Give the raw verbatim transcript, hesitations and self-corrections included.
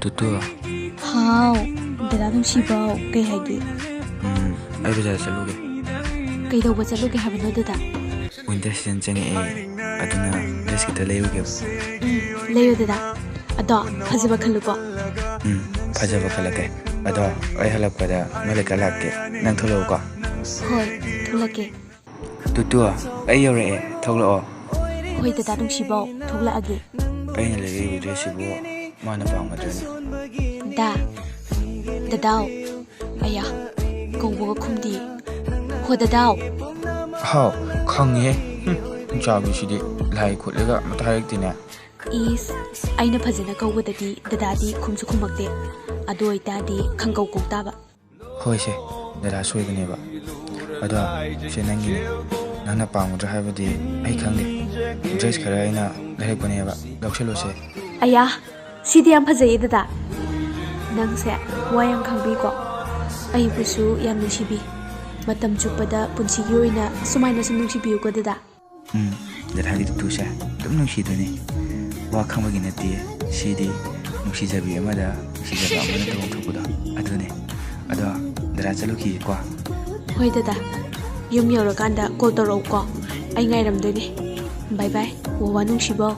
ꯇꯨꯇꯨ꯫ ꯍꯥꯎ꯫ ꯗꯗꯥ ꯅꯨꯡꯁꯤꯕꯧ, ꯀꯩ ꯍꯥꯏꯒꯦ? ꯎꯝ, ꯑꯩ ꯕꯖꯥꯔ ꯆꯠꯂꯨꯒꯦ꯫ ꯀꯩꯗꯧꯕ ꯆꯠꯂꯨꯒꯦ ꯍꯥꯏꯕꯅꯣ ꯗꯗꯥ? ꯋꯤꯟꯇꯔ ꯁꯤꯖꯟ ꯆꯪꯉꯛꯑꯦ, ꯑꯗꯨꯅ ꯗ꯭ꯔꯦꯁ ꯈꯤꯇ ꯂꯩꯔꯨꯒꯦꯕ꯫ ꯎꯝ, ꯂꯩꯌꯣ ꯗꯗꯥ꯫ ꯑꯗꯣ ꯐꯖꯕ ꯈꯜꯂꯨꯀꯣ꯫ ꯎꯝ, ꯐꯖꯕ ꯈꯜꯂꯛꯀꯦ꯫ ꯑꯗꯣ ꯑꯩ ꯍꯜꯂꯛꯄꯗ ꯅꯣꯏ ꯂꯩꯀꯥꯏ ꯂꯥꯛꯀꯦ, ꯅꯪ ꯊꯣꯛꯂꯛꯎꯀꯣ꯫ ꯍꯣꯏ, ꯊꯣꯛꯂꯛꯀꯦ꯫ ꯇꯨꯇꯨ, ꯑꯩ ꯌꯧꯔꯛꯑꯦ, ꯊꯣꯛꯂꯛꯑꯣ꯫ ꯍꯣꯏ ꯗꯗꯥ ꯅꯨꯡꯁꯤꯕꯧ, ꯊꯣꯛꯂꯛꯑꯒꯦ꯫ ꯑꯩꯅ ꯂꯩꯔꯛꯏꯕ ꯗ꯭ꯔꯦꯁꯁꯤꯕꯨ ꯃꯥꯅ ꯄꯥꯝꯒꯗ꯭ꯔꯅꯦ? ꯗꯥ, ꯗꯗꯥꯎ, ꯑꯌꯥ, ꯀꯧꯕꯒ ꯈꯨꯝꯗꯦ꯫ ꯍꯣ ꯗꯗꯥꯎ꯫ ꯍꯥꯎ, ꯈꯪꯉꯦꯍꯦ꯫ ꯍꯨꯝ, ꯏꯆꯥꯕꯤꯁꯤꯗꯤ ꯂꯥꯏ ꯈꯨꯠꯂꯒ ꯑꯃꯇ ꯍꯥꯏꯔꯛꯇꯦꯅꯦ꯫ ꯏꯁ, ꯑꯩꯅ ꯐꯖꯅ ꯀꯧꯕꯗꯗꯤ ꯗꯗꯥꯗꯤ ꯈꯨꯝꯁꯨ ꯈꯨꯝꯃꯛꯇꯦ꯫ ꯑꯗꯨ ꯑꯣꯏꯇꯥꯔꯗꯤ ꯈꯪꯀꯧ ꯀꯧ ꯇꯥꯕ꯫ ꯍꯣꯏꯁꯦ, ꯗꯗꯥ ꯁꯣꯏꯕꯅꯦꯕ꯫ ꯑꯗꯣ ꯁꯦ ꯅꯪꯒꯤꯅꯦ, ꯅꯪꯅ ꯄꯥꯝꯒꯗ꯭ꯔꯥ ꯍꯥꯏꯕꯗꯤ ꯑꯩ ꯈꯪꯗꯦ꯫ ꯗ꯭ꯔꯦꯁ ꯈꯔ ꯑꯩꯅ ꯂꯩꯔꯛꯄꯅꯦꯕ, ꯂꯧꯁꯜꯂꯨꯁꯦ꯫ ꯑꯌꯥ, ꯁꯤꯗꯤ ꯌꯥꯝ ꯐꯖꯩꯌꯦ ꯗꯗꯥ꯫ ꯅꯪꯁꯦ ꯋꯥ ꯌꯥꯝ ꯈꯪꯕꯤꯀꯣ꯫ ꯑꯩꯕꯨꯁꯨ ꯌꯥꯝ ꯅꯨꯡꯁꯤꯕꯤ꯫ ꯃꯇꯝ ꯆꯨꯞꯄꯗ ꯄꯨꯟꯁꯤꯒꯤ ꯑꯣꯏꯅ ꯁꯨꯃꯥꯏꯅ ꯁꯨꯝ ꯅꯨꯡꯁꯤꯕꯤꯌꯨꯀꯣ ꯗꯗꯥ꯫ ꯎꯝ, ꯗꯗꯥꯒꯤ ꯇꯨꯇꯨꯁꯦ ꯑꯗꯨꯝ ꯅꯨꯡꯁꯤꯗꯣꯏꯅꯤ꯫ ꯋꯥ ꯈꯪꯕꯒꯤ ꯅꯠꯇꯦ, ꯁꯤꯗꯤ ꯅꯨꯡꯁꯤꯖꯕꯤ ꯑꯃꯗ ꯅꯨꯡꯁꯤꯖꯕ ꯑꯃꯅ ꯇꯧꯐꯝ ꯊꯣꯛꯄꯗꯣ ꯑꯗꯨꯅꯦ꯫ ꯑꯗꯣ ꯗꯗꯥ ꯆꯠꯂꯨꯈꯤꯒꯦꯀꯣ꯫ ꯍꯣꯏ ꯗꯗꯥ, ꯌꯨꯝ ꯌꯧꯔꯀꯥꯟꯗ ꯀꯣꯜ ꯇꯧꯔꯛꯎꯀꯣ, ꯑꯩ ꯉꯥꯏꯔꯝꯗꯣꯏꯅꯦ꯫ ꯕꯥꯏ ꯕꯥꯏ, ꯋꯥꯋꯥ ꯅꯨꯡꯁꯤꯕꯧ꯫